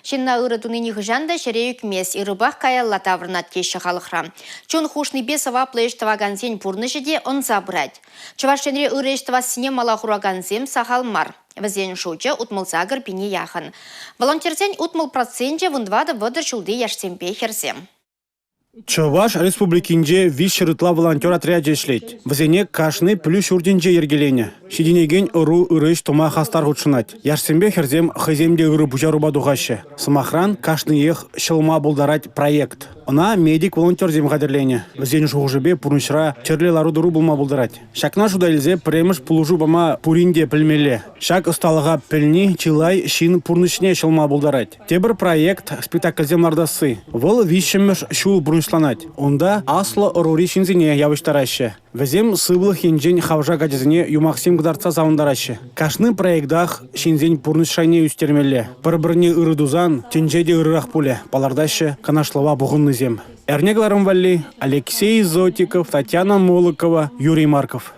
Ҫынна ырӑ туни нихӑҫан та ҫӗре ӳкмест, ырӑпах каялла таврӑнать теҫҫӗ халӑхра. Чун хушнипе сӑваплӑ ӗҫ тӑвакансен пурнӑҫӗ те ӑнса пырать. Чӑваш Енре ырӑ ӗҫ тӑвассине мала хуракансем сахал мар. Вӗсен шучӗ 68 пине яхӑн. Волонтерсен 60 проценчӗ 14-30 ҫулти яшсемпе хӗрсем. Чӑваш Республикинче 300 ытла волонтер отрячӗ ӗҫлет. Вӗсене кашни пӗлӳ ҫуртӗнче йӗркеленӗ. Ҫитӗнекен ӑру ырӑ ӗҫ тума хастар хутшӑнать. Яшсемпе хӗрсем хӑйсем те ырӑ пуҫарупа тухаҫҫӗ. Сӑмахран, кашниех ҫӑлма пултарать проект. Ӑна медик-волонтерсем хатӗрленӗ. Вӗсен шухӑшӗпе пурнӑҫра тӗрлӗ лару-тӑру пулма пултарать. Ҫакна шута илсе пӗрремӗш пулӑшу пама пурин те пӗлмелле. Ҫак ӑсталӑха пӗлни чылай ҫын пурнӑҫне ҫӑлма пултарать. Тепӗр проект – спектакльсем лартасси. Вӑл виҫҫӗмӗш ҫул пурнӑҫланать. Унта аслӑ ӑрури ҫынсене явӑҫтараҫҫӗ. Вӗсем сывлӑх енчен хавшак ачасене юмахсем кӑтартса савӑнтараҫҫӗ. Кашни проектах ҫынсен пурнӑҫ шайне ӳстермелле. Пӗр-пӗрне ырӑ тусан тӗнче те ырӑрах пулӗ, палӑртаҫҫӗ канашлӑва пухӑннисем. Эрне кӑларӑм валли Алексей Зотиков, Татьяна Молокова, Юрий Марков.